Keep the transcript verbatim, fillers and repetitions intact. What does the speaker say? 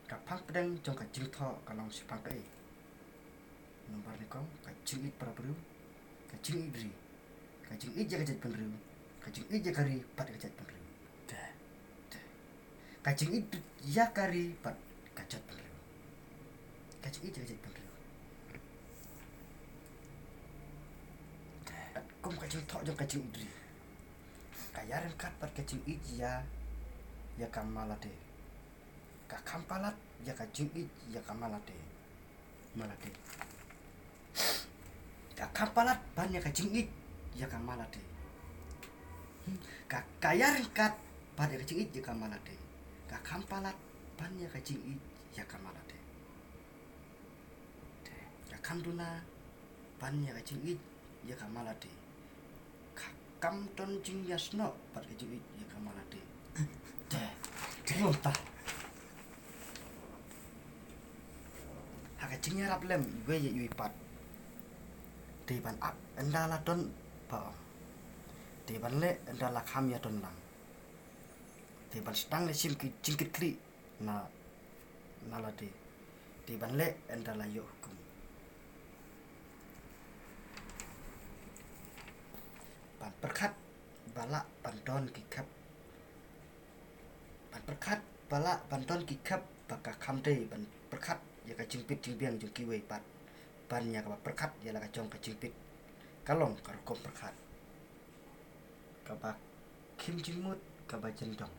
Ka phang pdeng jong ka jingthoh ka long shaphang kaei? Number nyngkong, ka jingïeit para briew, ka jingïeit ri, ka jingïeit ïa ka jaitbynriew, ka jingïeit ïa ka ri bad ka jaitbynriew. Te, te. Ka jingïeit ïa ka ri bad ka jaitbynriew. Ka jingïeit ïa ka jaitbynriew. Te. Kum ka jingthoh jong ka jingïeit ri, ka ïaryngkat bad ka jingïeit ïa, ïa ka ma lade. Ka kham palat ïa ka jingïeit ïa ka ma lade. Ma lade. Ka kham palat ban ïa ka jingïeit ïa ka ma lade. Hmm. Ka, ka ïaryngkat bad ïa ka jingïeit ïa ka ma lade. Ka kham palat ban ïa ka jingïeit ïa ka ma lade. Te, ka kham duna ban ïa ka jingïeit ïa ka ma lade. Ka kam don jingïasnoh bad ka jingïeit ïa ka ma lade. Te, te, ïoh ta. Ha ka jingïarap lem iwei ïa iwei pat. Te ban ap ynda la don ba ong. Te ban leh ynda la kham ïa don lang. Te ban sdang leh shim ki jingkit khlieh na, na lade. Te ban leh ynda la ïoh hukum. Ban pyrkhat ba lah ban don ki khep. Ban pyrkhat ba lah ban don ki khep ba ka kham dei ban pyrkhat ïa ka jingbit jingbiang jong kiwei pat. Ban ïa kaba pyrkhat ïa la ka jong ka jingbit. Ka long ka rukom pyrkhat kaba khim jingmut kaba jyndong.